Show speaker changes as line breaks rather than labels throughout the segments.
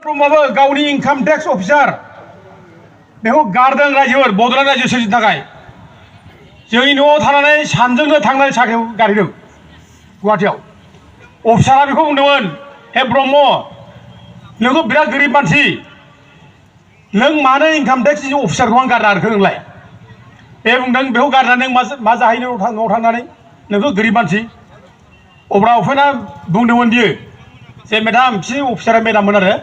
ब्रह्मआबो गावनि income tax officer बेखौ गारदों रायजोफोर बड'लेण्ड रायजो सोरजिनो थाखाय जोंनि न'आव थानानै सानजोंनो थांनानै साख्रिखौ गारहैदों गुवाहाटीआव अफिसारा बेखौ बुंदोंमोन हे ब्रह्म नोंखौ बिराद गोरिब मानसि नों मानो इनकाम टेक्स अफिसारखौ आं गारना होखो नोंलाय बे बुंदों बेखौ गारनानै नों मा जाहैनो न'आव थांनानै नोंखौ गोरिब मानसि अब्ला अफेना बुंदोंमोन बियो जे मेडाम बिसोरनि अफिसारा मेडाममोन आरो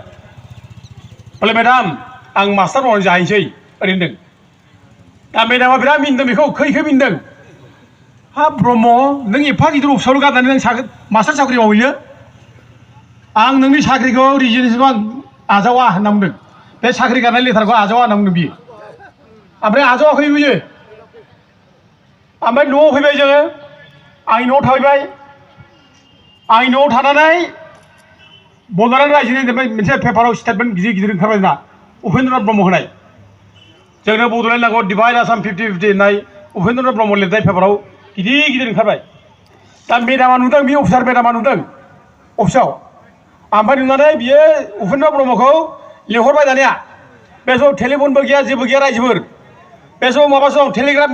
बोले मेडाम आं मास्टार मावनानै जाहैनोसै ओरैनो होनदों दा मेडामा बिराद मिनिदों बेखौ खै मिनिदों हाब ब्रह्म नों एफा गिदिर अफिसाराव गारनानै नों मास्टार साख्रि मावहैयो आं नोंनि साख्रिखौ रिजिगनेसनखौ आं आजावा होनना बुंदों बे साख्रि गारनाय लेटारखौ आजावा होनना बुंदों बियो ओमफ्राय आजावाखै बियो ओमफ्राय न'आव फैबाय जोङो आंनि न'आव थाहैबाय आंनि न'आव थानानै बड'लेण्ड रायजोनि मोनसे पेपाराव स्टेटमेन्ट गिदिर ओंखारबाय जोंना उपेन्द्रनाथ ब्रह्म होनाय जोंनो बड'लेण्ड नांगौ डिभाइड आसाम 50-50 होननाय उपेन्द्रनाथ ब्रह्म लिरनाय पेपाराव गिदिर ओंखारबाय दा मेडामा नुदों बे अफिसार मेडामा नुदों अफिसाव ओमफ्राय नुनानै बियो उपेन्द्रनाथ ब्रह्मखौ लिंहरबाय दानिया बे समाव टेलिफनबो गैया जेबो गैया रायजोफोर बे समाव माबासो दं टेलिग्राफ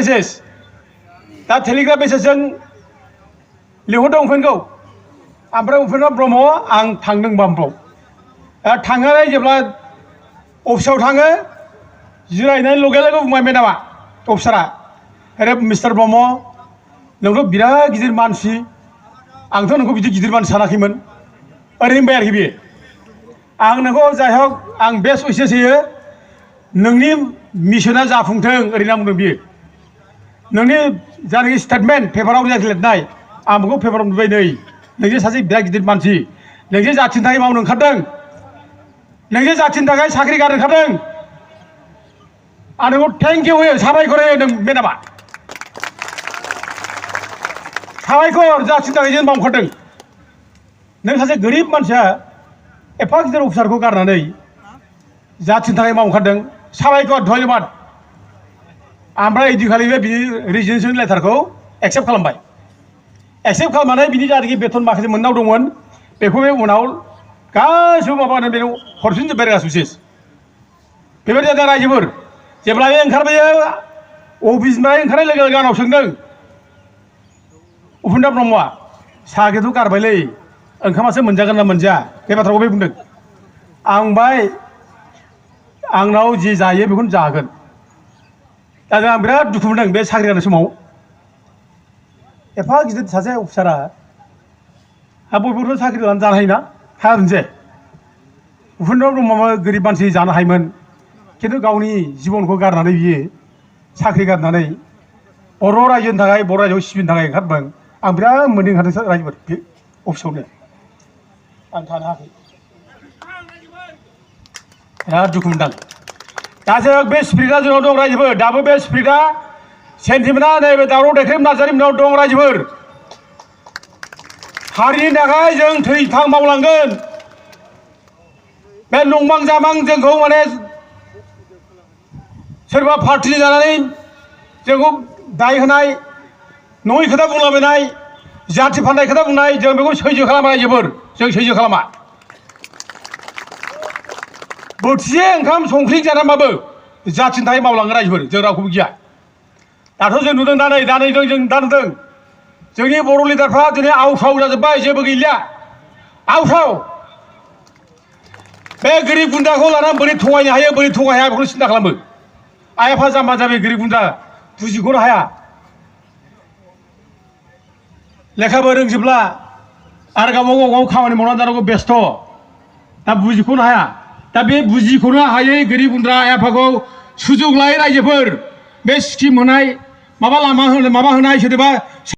मेसेज दा टेलिग्राफ मेसेजजों लिंहरदों उपेनखौ ओमफ्राय उपेन्द्रनाथ ब्रह्म आं थांदों बामफ्राव थांनानै जेब्ला अफिसाव थाङो जिरायनानै लगे बुंबाय मेडामा अफिसारा अरे मिस्टार ब्रह्म नोंथ' बिराद गिदिर मानसि आंथ' नोंखौ बिदि गिदिर मानसि सानाखैमोन ओरैनो बुंबाय आरोखि बियो आं नोंखौ जाय हक आं बेस्ट उइसेस होयो नोंनि मिसना जाफुंथों ओरैनो बुंदों बियो नोंनि जानाखि स्टेटमेन्ट पेपाराव लिरनाय आं बेखौ पेपाराव नुबाय नै नोंजे सासे बिराद गिदिर मानसि नोंजे जाथिनि थाखाय मावनो ओंखारदों नोंजे जाथिनि थाखाय साख्रि गारनो ओंखारदों आं नोंखौ थेंक इउ होयो साबायखर होयो नों मेडामा साबायखर जाथिनि थाखाय जों मावखादों नों सासे गोरिब मानसिया एफा गिदिर अफिसारखौ गारनानै जाथिनि थाखाय मावखादों साबायखर धन्यबाद ओमफ्राय इदिखालि बे रिजिगनेसन लेटारखौ एक्सेप्ट खालामबाय एक्सेप्ट खालामनानै बिनि जानाखि बेथन माखासे मोननाव दंमोन बेखौ बे उनाव गासिबो माबानो बेनाव हरफिनजोब्बाय गासिबो बेबायदि जादों रायजोफोर जेब्ला बे ओंखारबोयो अफिसनिफ्राय ओंखारनाय लोगो आंनाव सोंदों उपेन्द्रनाथ ब्रह्मआ साख्रिथ' गारबायलै ओंखामासो मोनजागोन ना मोनजाया बे बाथ्राखौ बे बुंदों आं बुंबाय आंनाव जि जायो बेखौनो जागोन दा आं बिराद दुखु मोनदों बे साख्रि गारनाय समाव एफा गिदिर सासे अफिसारा बयबोथ' साख्रि लानानै जानो हायोना हाया मोनसे उपेन्द्रनाथ ब्रह्मआबो गोरिब मानसि जानो हायोमोन खिन्थु गावनि जिबनखौ गारनानै बियो साख्रि गारनानै बर' रायजोनि थाखाय बर' रायजोआव सिबिनो थाखाय ओंखारदों आं बिराद मोनदों ओंखारदों रायजोफोर बे अफिसावनो आं थानो हायाखै बिराद दुखु मोनदां दा जों बे स्पिरिटआ जोंनाव दं रायजोफोर दाबो बे स्पिरिटआ सेन्टिमेन्टआ नैबे दावराव दैख्रेब नार्जारि मोननाव दं रायजोफोर हारिनि थाखाय जों थैथां मावलांगोन बे नंबां जाबां जोंखौ माने सोरबा पार्टि जानानै जोंखौ दाय होनाय नङै खोथा बुंलाबायनाय जाथि फाननाय खोथा बुंनाय जों बेखौ सैज्य खालामा रायजोफोर जों सैज्य खालामा बोथिसे ओंखाम संख्रि जानानैबाबो जाथिनि थाखाय मावलाङो रायजोफोर जों रावखौबो गिया दाथ' जों नुदों दा नुदों जोंनि बर' लिडारफ्रा दिनै आवसाव जाजोब्बाय जेबो गैलिया आवसाव बे गोरिब गुन्द्राखौ लानानै बोरै थगायनो हायो बोरै थगाय हाया बेखौ सिन्था खालामो आइ आफा जाम्बा जाम्बि गोरिब गुन्द्रा बुजिख'नो हाया लेखाबो रोंजोबला आरो गावबागाव खामानि मावनानै जानांगौ बेस्थ' दा बुजिख'नो हाया दा बे बुजिख'नो हायै गोरिब गुन्द्रा आइ आफाखौ सुजुग लायै रायजोफोर बे स्किम होनाय माबा लामा होनाय माबा होनाय सोरबा